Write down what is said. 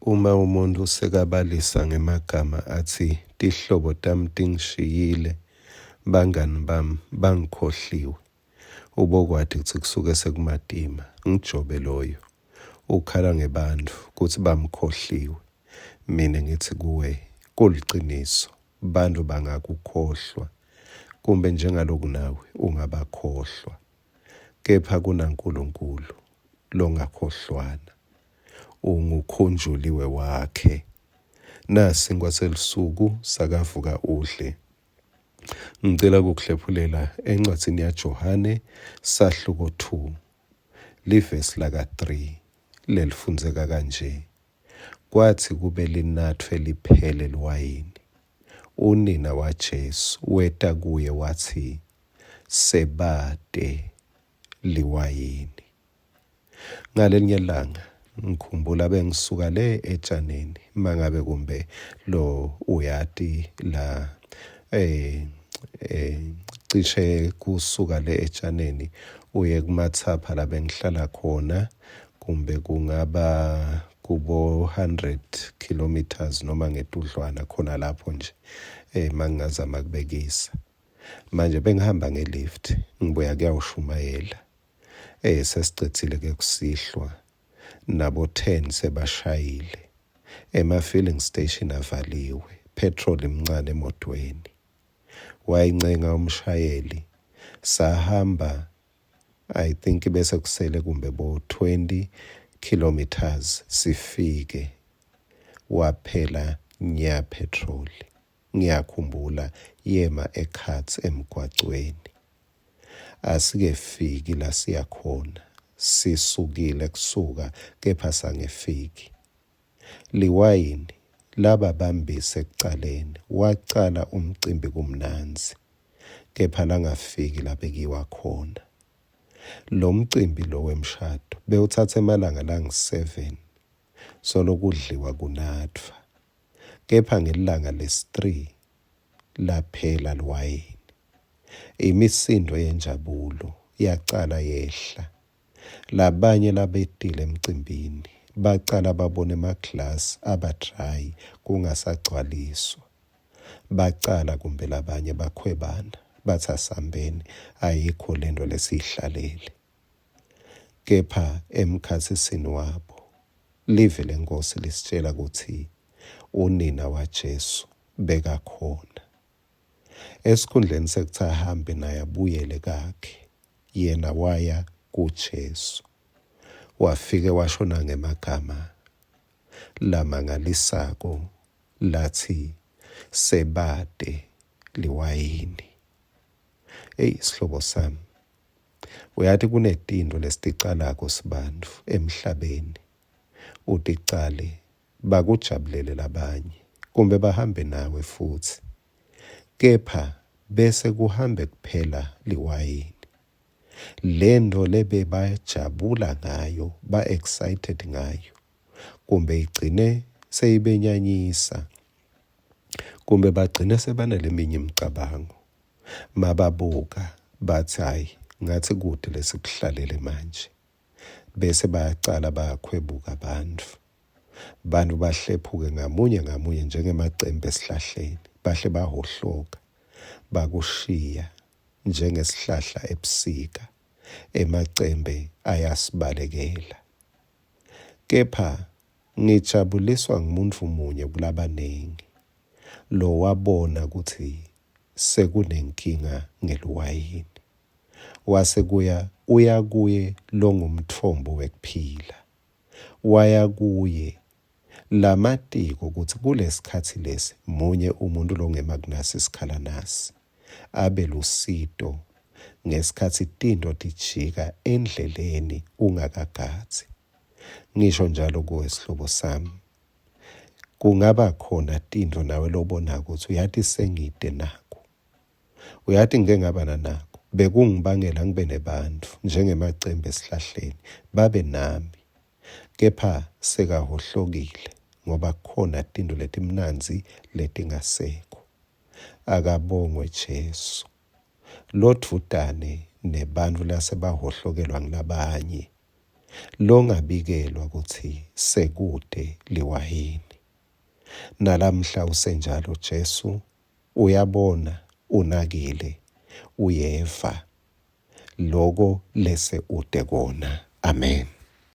Uma umuntfu sekabalisa ngemagama atsi tihlobo tami tingishiyile, bangani bami bangikhohliwe, ubokwati kutsi kusuke sekumatima. NguJobe loyo. Ukhala ngebantfu kutsi bamkhohliwe. Mine ngitsi kuwe, kuliciniso, bantfu bangakukhohlwa, kumbe njengaloku nawe ungabakhohlwa. Kepha kunaNkulunkulu longakhohlwana. Ungukhunjuliwe wakhe. Nasinkwa selusuku sakavuka udle. Ngicela kukuhlephulela encwadzini yaJohane sahluko 2 livesi laka 3 lelifundzeka kanje. Kwatsi kube linatfwe liphele liwayini, unina waJesu weta kuye watsi, Sebate liwayini. Ngalelinye lilanga ngikhumbula bengisuka le etshaneni mangabe kumbe lo uyati la eh eh cishe kusuka le etshaneni uye kumathapha la bengihlala khona kumbe kungaba kubo 100 kilometers noma ngetudlwana khona lapho nje eh mangingazama kubekisa manje bengihamba ngelift ngibuya kuyawushumayela Eh sesicedzile ke kusihlwa nabo 10 sebashayile. Ema filling station avaliwe, petrol imncane emotweni. Wayincenga umshayeli sahamba I think bese kusele kumbe bo 20 kilometers sifike waphela nya petrol. Ngiyakhumbula yema ekhatsi emgwacweni. Asikefiki la siya khona. Sisukile kusuka kepha sangefiki. Liwayini lababambisa ekucaleni, wacala umcimbi kumnandzi, kepha langafiki labekiwa khona. Lomcimbi lo wemshado bewutsatsa emalanga langu-7 solo kudliwa kunatfwa, kepha ngelilanga lesi-3 laphela liwayini. Imisindvo yenjabulo yacala yehla. Labanye labetile emcimbini bacala babona emaglasi aba dry kungasagcwaliswa. Bacala kumbe labanye bakhwebana batsi asambeni ayikho lento lesiyihlalele. Kepha emkhatsisini wabo livi leNkhosi lisitjela kutsi unina waJesu bekakhona. Esikhundleni sekutsi ahambe naye abuyele kakhe, yena waya kuJesu. Wafike washo nangemagama lamangalisako latsi, Sebate liwayini. Eyi sihlobo sami, uyati kunetintfo lesiticalako sibantfu emhlabeni, uticale bakujabulele labanye kumbe bahambe nawe futsi, kepha bese kuhambe kuphela liwayini. Lentfo lebebajabula ngayo, ba-excited ngayo, kumbe igcine seyibenyanyisa, kumbe bagcine sebanaleminye imicabango. Mababuka batsi hhayi ngatsi kute lesikuhlalele manje. Bese bayacala bayakhwebuka bantfu. Bantfu bahlephuke ngamunye ngamunye njengemacembe esihlahleni, bahle bahhohloka, bakushiya njengesihlahla ebusika, emacembe ayasibalekela. Kepha ngijabuliswa ngumuntfu munye kulabanengi, lowabona kutsi sekunenkinga ngeliwayini. Wase kuya uya kuye longumtfombo wekuphila. Waya kuye lamatiko kutsi kulesikhatsi lesi munye umuntu longema kunasi sikhala nasi abe lusito ngesikhatsi tintfo tijika endleleni ungakagadzi. Ngisho njalo kuwe sihlobo sami. Kungaba khona tintfo nawe lobonako kutsi uyati sengite naku. Uyati ngike ngaba nanako, bekungibangela ngibe nebantfu njengemacembe esihlahleni, babe nami. Kepha sekahhohlokile ngoba kukhona tintfo letimnandzi letingasekho. Akabongwe Jesu, lodvutane nebantfu lasebahhohlokelwa ngulabanye. Longabikelwa kutsi sekute liwayini. Nalamhla usenjalo Jesu uyabona, unakile, uyeva loko lese ute kona. Amen.